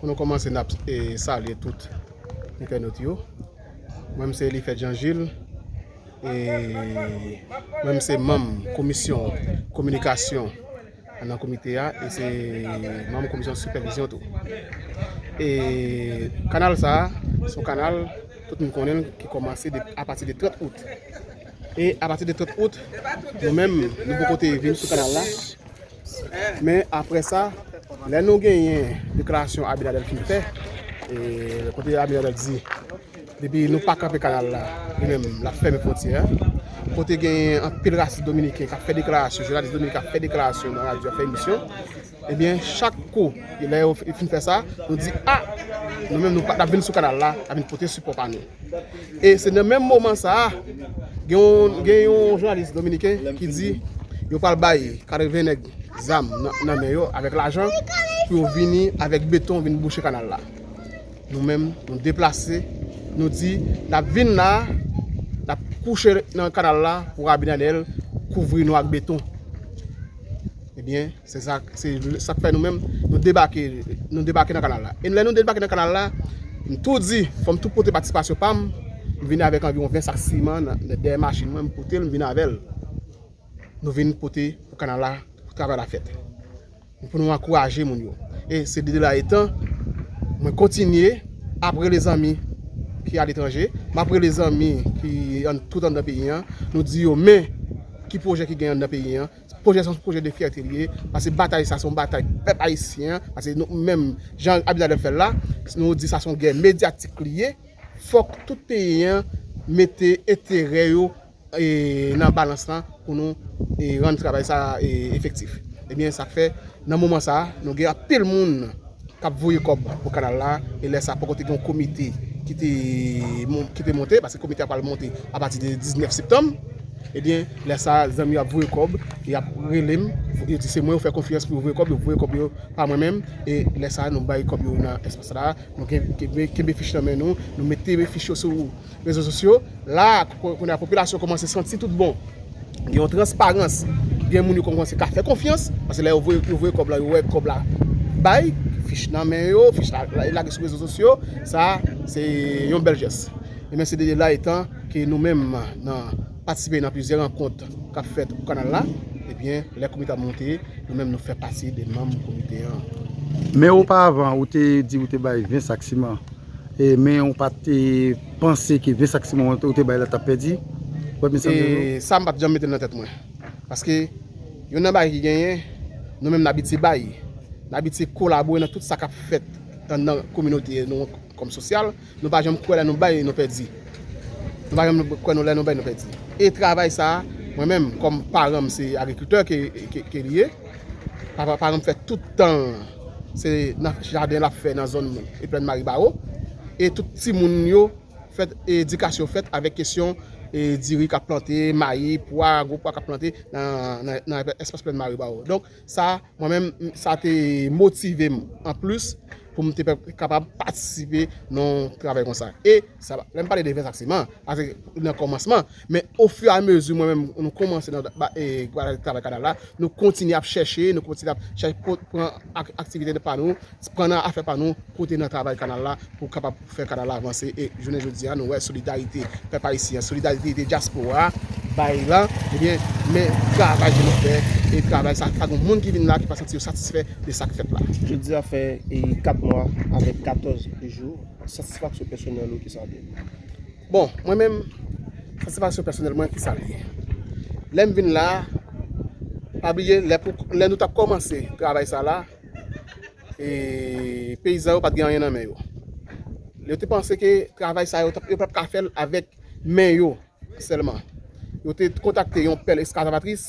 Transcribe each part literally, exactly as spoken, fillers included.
Pou nou kòmanse, n ap, e, salye tout entènot yo. Mwen, m se Elifèt Jean Gilles. E mwen, m se manm komisyon kominikasyon nan komite a, e se manm komisyon sipèvizyon tou. E kanal sa a, se yon kanal, tout moun konnen l, ki kòmanse de, apati de trant out. E apati de trant out, nou menm, nou poko te vin sou kanal la. Men apre sa, lè nou genyen deklarasyon Abinader fin fè, e kote Abinader di, depi nou pa kanpe kanal la, li menm, l ap fèmen fwontyè a. Kote genyen anpil rasis dominiken k ap fè deklarasyon, jounalis dominiken k ap fè deklarasyon nan radyo, ap fè emisyon, ebyen, chak kou, lè yo fin fè sa, nou di, a, nou menm, nou pa, n ap vin sou kanal la, n ap vin pote sipò pa nou. E se nan menm moman sa a, gen yon, gen yon jounalis dominiken ki di yo pral bay katreven nèg zam nan, nan men yo avèk lajan pou yo vini avèk beton vin bouche kanal la. Nou menm, nou deplase, nou di, n ap vin la, n ap kouche nan kanal la pou Abinader kouvri nou ak beton. Ebyen, se sa, se sa k fè nou menm, nou debake, nou debake nan kanal la. E lè nou debake nan kanal la, m tou di, fò m tou pote patisipasyon pa m, m vini avèk anviwon ven sak siman nan, nan dèyè machin mwen, m pote l, m vin avè l. Nou vin pote pou kanal la, pou travay la fèt. Pou nou ankouraje moun yo. E se de la etan, mwen kontinye ap rele zanmi ki aletranje, m ap rele zanmi ki ann, tout anndan peyi an, nou di yo, men ki pwojè ki gen anndan peyi an, pwojè sa se yon pwojè de fyète li ye, paske batay sa se yon batay pèp ayisyen an, paske nou menm, jan Abinader fè l la, nou di sa se yon gè medyatik li ye, fòk tout peyi an mete enterè yo, e, nan balans lan pou nou, e, rann travay sa, e, efektif. Ebyen, sa k fè, nan moman sa a, nou gen anpil moun k ap voye kòb pou kanal la, e lè sa a poko te gen yon komite ki te mon-, ki te monte, paske komite a pral monte apati de diznèf septanm. Ebyen, lè sa a, zanmi yo ap voye kòb, y ap rele m, yo di se mwen yo fè konfyans pou yo voye kòb, yo voye kòb yo pa mwen menm, e lè sa a, nou bay kòb yo nan espas la, nou gen, kenbe, kenbe fich nan men nou, nou mete fich yo sou rezo sosyo. La, ko-, kounye a popilasyon kòmanse santi tout bon. Gen yon transparans. Gen moun yo kòmanse ka fè konfyans. Paske lè yo voye, yo voye kòb la, yo wè kòb la bay, fich nan men yo, fich la, la, lage sou rezo sosyo. Sa, se yon bèl jès. E men se de la etan ke nou menm nan patisipe nan plizyè rankont k ap fèt pou kanal la. Ebyen, lè komite a monte, nou menm nou fè pati de manm komite an. Men opavan, ou te di ou te bay ven sak siman. E, men ou pa te panse ke ven sak siman ou te bay la t ap pèdi? Ou wè, mesye, e, sa m pa t janm mete l nan tèt mwen. Paske youn nan bagay ki genyen, nou menm n abitye bay. N abitye kolabore nan tout sa k ap fèt anndan kominote nou kòm sosyal. Nou pa janm kwè lè nou bay, nou pèdi. Nou pa janm kwè nou lè nou bay, nou pèdi. E travay sa a, mwen menm, kòm paran m se agrikiltè ke, ke, ke li ye, papa, paran m fè tout tan l, se nan jaden l ap fè nan zòn e plèn Maribawo. E tout timoun yo fèt, edikasyon fèt avèk kesyon, e, diri k ap plante, mayi, pwa, gwo pwa k ap plante nan, nan, nan espas plèn Maribawo. Donk, sa, mwen menm, m, sa te motive m anplis pou m te pe-, kapab patisipe nan yon travay konsa. E sa, lè m pale de ven sak siman, paske nan kòmansman, men ofiramezi mwen menm, nou kòmanse nan ba-, e, travay kanal la, nou kontinye ap chèche, nou kontinye ap chèche pou pran ak-, aktivite pa nou, pran nan afè pa nou, kote nan travay kanal la, pou kapab fè kanal la avanse. E jounen jodi a, nou wè solidarite pèp ayisyen an, solidarite dyaspora a bay la, ebyen, men travay ke nou fè, e travay sa, pa gen moun ki vin la ki pa santi yo satisfè de sa k fèt la. Jodi a fè, e, kat mwa avèk katòz jou, satisfaksyon pèsonèl ou ki sa l ye? Bon, mwen menm, satisfaksyon pèsonèl mwen ki sa l ye? Lè m vin la, pa bliye, lè pou, lè nou t ap kòmanse travay sa la, e peyizan yo pa t gen anyen nan men yo. Yo te panse ke travay sa yo, yo p ap ka fè l avèk men yo sèlman. Yo te kontakte yon pèl ekskavatris,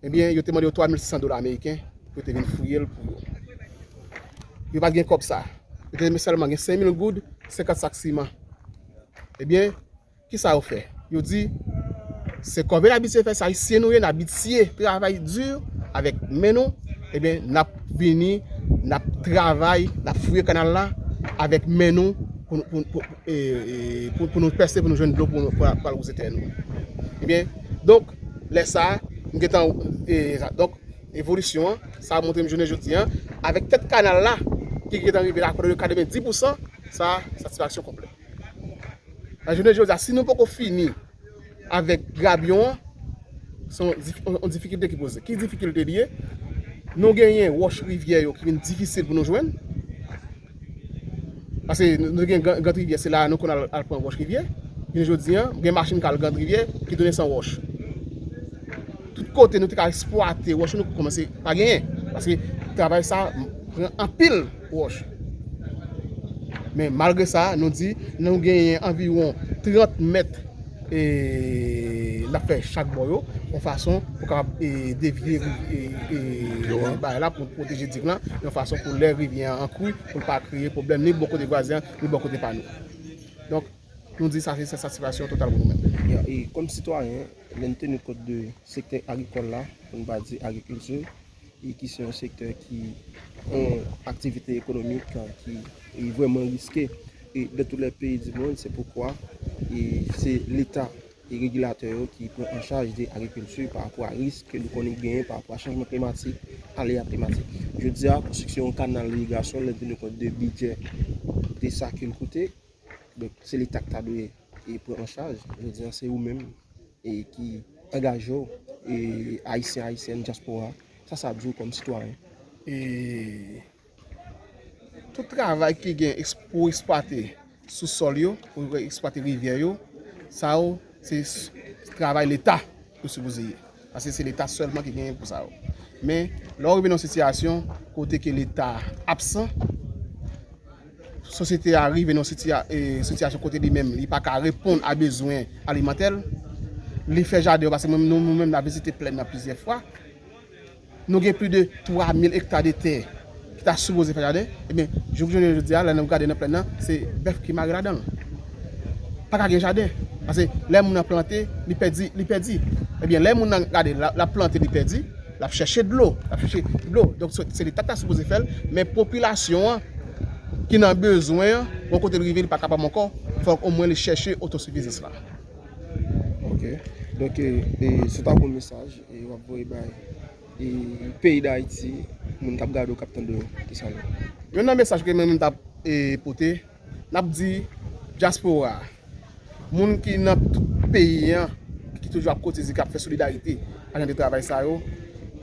ebyen, yo te mande yo twa mil sis san dola ameriken pou yo te vin fouye l pou yo. Yo pa t gen kòb sa. Yo te sèlman gen senk mil goud, senkant sak siman. Ebyen, kisa yo fè? Yo di, se kòve n abitye fè, se ayisyen nou ye, n abitye travay di avèk men nou, ebyen, n ap vini, n ap travay, n ap fouye kanal la avèk men nou pou, pou, pou, e, e, pou, pou nou pèse, pou nou jwenn dlo pou, pou, pou al wouze tè nou. Ebyen, donk, lè sa a, m gentan, e, sa, donk, evolisyon an, sa montre m jounen jodi a, avèk tèt kanal la, ki gentan rive la, pandan yo katrevenndis pousan, sa, satisfaksyon konplè. Nan jounen jodi a, si nou poko fini avèk grabyon an, se yon dif-, yon difikilte ki poze. Ki difikilte li ye? Nou genyen wòch rivyè yo ki vin difisil pou nou jwenn. Paske nou, nou gen Gran, Gran Rivyè, se la nou konn al, al pran wòch rivyè. Jounen jodi a, gen machin k al Gran Rivyè ki tounen san wòch. Tout kote nou te ka eksplwate wòch, nou kòmanse pa genyen. Paske travay sa pran anpil wòch. Men malgre sa, nou di, nou genyen anviwon trant mèt e n ap fè chak bò yo, yon fason pou kapab e, devye e, e, bagay la, pou pwoteje dig lan, yon fason pou lè rivyè an kwi, pou l pa kreye pwoblèm ni bò kote vwazen an, ni bò kote pa nou. Donk, nou di sa se satisfaksyon total pou nou menm. Ya, e kòm sitwayen, lè n teni kont de sektè agrikòl la, pou n pa di agrikilti, e ki se yon sektè ki yon aktivite ekonomik ki e vrèman riske e dans tous les pays du monde, c'est pourquoi e se Leta e regilatè yo ki pran an chaj de agrikilti pa rapò a risk ke nou konnen genyen pa rapò a chanjman klimatik, alea klimatik. Jodi a, konstriksyon yon kanal irigasyon, lè n teni kont de bidjè, de sa ke l koute, donk se Leta ki ta dwe e pran an chaj. Jodi a, se ou menm e ki angaje w, e ayisyen, ayisyèn, dyaspora, sa sa di w kòm sitwayen? E tout travay ki gen eks-, pou eksplwate sousòl yo, pou eksplwate rivyè yo, sa yo, se s-, travay Leta yo sipoze ye. Paske se Leta sèlman ki genyen pou sa yo. Men, lè w rive nan yon sitiyasyon kote ke Leta absan, sosyete a rive nan sitiya-, e, sitiyasyon kote li menm, li pa ka reponn a bezwen alimantè l, li fè jaden yo, paske nou, nou menm, n a vizite plèn nan plizyè fwa. Nou gen plis de twa mil ekta de tè ki ta sipoze fè jaden. Ebyen, jouk jounen jodi a, lè n ap gade nan plèn nan, se bèf ki mare ladan l. Pa ka gen jaden. Paske lè moun nan plante, li pèdi, li pèdi. Ebyen, lè moun nan gade, l ap, l ap plante, li pèdi, l ap chèche dlo, l ap chèche dlo. Donk, se, se Leta ki ta sipoze fè l, men popilasyon an ki nan bezwen an, yon kote l rive, li pa kapab ankò, fòk omwen li chèche otosifizans la. Ok. Donk, e, e, se ta yon mesaj, e, w ap voye bay, e, peyi Dayiti, moun k ap gade w, k ap tande w, ki sa l ye? Youn nan mesaj ke mwen menm t ap, e, pote, n ap di dyaspora, moun ki nan tout peyi an, ki toujou ap kotize, k ap fè solidarite ak jan de travay sa yo.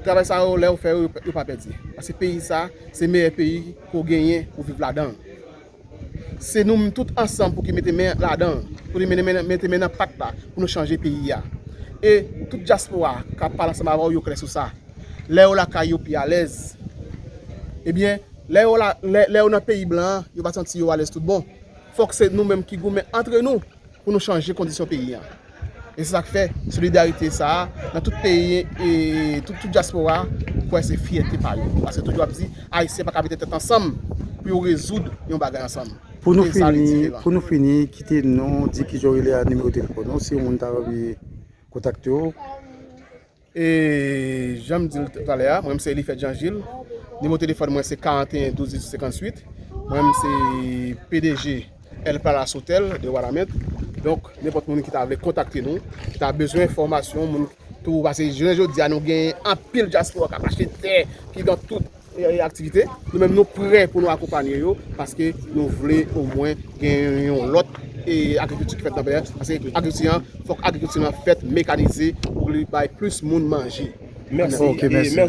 Travay sa yo, lè yo fè yo, yo pa pèdi. Paske peyi sa, se meyè peyi ke w genyen pou w viv ladan l. Se nou menm tout ansanm pou ki mete men ladan l, pou nou mete men, mete men nan pat la, pou nou chanje peyi a. E tout dyaspora k ap pale ansanm avè w, yo klè sou sa. Lè yo lakay yo pi alèz. Ebyen, lè yo la, lè, lè yo nan peyi blan an, yo pa santi yo alèz tout bon. Fòk se nou menm ki goumen antre nou pou nou chanje kondisyon peyi an. E se sa k fè solidarite sa a nan tout peyi, e tout, tout dyaspora, kwè se fyète pa yo. Paske toujou ap di, Ayisyen pa ka mete tèt ansanm pou yo rezoud yon bagay ansanm. Pou nou fini, pou nou fini, kite non, di kijan w rele a, nimewo telefòn ou, si yon moun ta anvi kontakte w. E jan m di l talè a, mwen m se Elifèt Jean Gilles. Nimewo telefòn mwen se karanteyen douz senkanntuit. Mwen m se P D G El Palace Hotel de Wanament. Donk, nenpòt moun ki ta vle kontakte nou, ki ta bezwen enfòmasyon, moun tou, paske jounen jodi a nou gen anpil dyaspora k ap achte tè, ki gen tout e, e, aktivite. Nou menm nou prè pou nou akonpanye yo, paske nou vle omwen gen yon lòt, e, agrikilti ki fèt nan peyi a. Paske agrikilti an, fòk agrikilti an fèt mekanize pou li bay plis moun manje. Mèsi. Ok, e mèsi.